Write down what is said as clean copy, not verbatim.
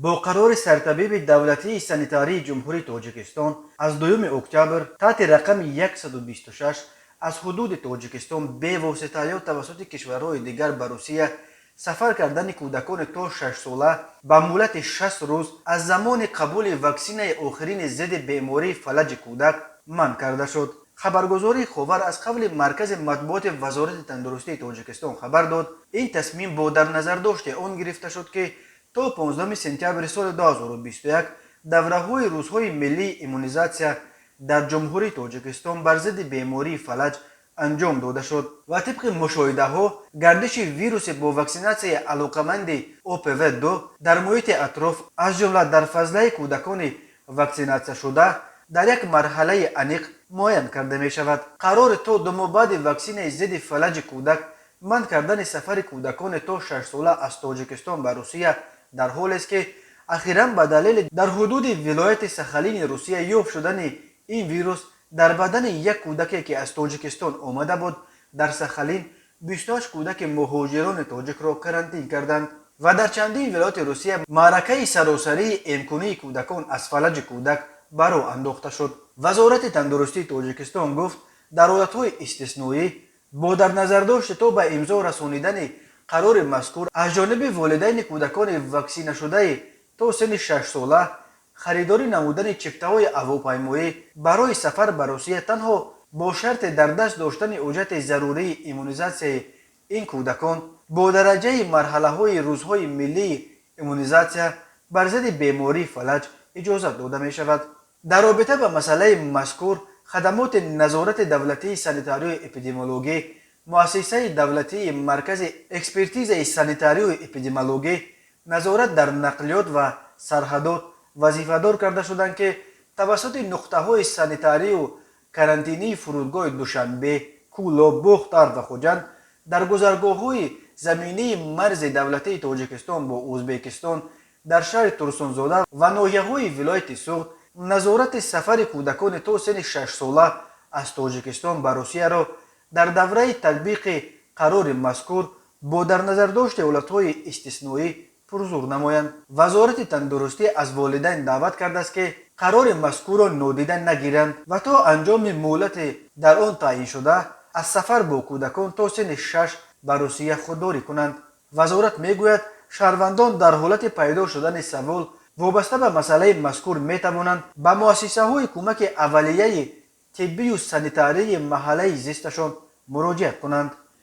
Бо қарори сартабиби давлатии санитарии Ҷумҳурии Тоҷикистон аз 2 октябр таҳти рақами 126 аз ҳудуди Тоҷикистон бевосита ё тавассути кишварҳои дигар ба Русия сафар кардани кӯдакони то 6-сола ба муҳлати 60 рӯз аз замони қабули ваксинаи охирини зидди бемории фалаҷи кӯдак манъ карда шуд. Хабаргузории «Ховар» аз қавли маркази матбуоти Вазорати тандурустии Тоҷикистон хабар дод, ин тасмим бо дар назардошти он гирифта шуд, ки то 15 сентябри соли 2021 давраҳои рӯзҳои миллии иммунизатсия дар Ҷумҳурии Тоҷикистон бар зидди бемории фалаҷ анҷом дода шуд ва тибқи мушоҳидаҳо гардиши вируси бо ваксинатсияи алоқаманди ОПВ-2 дар муҳити атроф, аз ҷумла дар фазлаи кӯдакони ваксинатсияшуда, дар як марҳалаи аниқ муайян карда мешавад. Қарори то 2 моҳ баъди ваксинаи зидди фалаҷи кӯдак манъ кардани сафари кӯдакони то 6-сола аз Тоҷикистон ба Русия дар ҳолест, ки ахиран ба далели дар ҳудуди вилояти Сахалини Русия ёфт шудани ин вирус дар бадани як кӯдаке, ки аз Тоҷикистон омада буд, дар Сахалин 28 кӯдаки муҳоҷирони тоҷикро карантин карданд ва дар чандин вилояти Русия маъракаи саросарии эмкунии кӯдакон аз фалаҷи кӯдак ба роҳ андохта шуд. Вазорати тандурустии Тоҷикистон гуфт, дар ҳолатҳои истисноӣ бо дар назардошти то ба имзо расонидани қарори мазкур аз ҷониби волидайни кӯдакони ваксинашудаи то синни 6-сола харидорӣ намудани чиптаҳои ҳавопаймоӣ барои сафар ба Русия танҳо бо шарти дар даст доштани ҳуҷҷати зарурии иммунизатсияи ин кӯдакон бо дараҷаи марҳалаҳои рӯзҳои миллии иммунизатсия бар зидди бемории фалаҷ иҷозат дода мешавад. Дар робита ба масъалаи мазкур хадамоти назорати давлатии санитарию эпидемиологӣ, муассисаи давлатии маркази экспертизаи санитарию эпидемиологӣ, назорат дар нақлиёт ва сарҳадот вазифадор карда шуданд, ки тавассути нуқтаҳои санитарию карантинии фурудгоҳи Душанбе, Кӯлоб, Бохтар ва Хуҷанд, дар гузаргоҳҳои заминии марзи давлатии Тоҷикистон бо Ӯзбекистон, дар шаҳри Турсунзода ва ноҳияҳои вилояти Суғд назорати сафари кӯдакони то синни 6-сола аз Тоҷикистон ба Русияро дар давраи татбиқи қарори мазкур бо дар назардошти ҳолатҳои истисноӣ пурзур намоянд. Вазорати тандурустӣ аз волидайн даъват кардааст, ки қарори мазкурро нодида нагиранд ва то анҷоми муҳлати дар он таъйиншуда аз сафар бо кӯдакон то синни 6 ба Русия худдорӣ кунанд. Вазорат мегӯяд, шаҳрвандон дар ҳолати пайдо шудани савол вобаста ба масъалаи мазкур метавонанд ба муассисаҳои кӯмаки аввалияи тиббию санитарии маҳаллаи зисташон муроҷиат кунанд.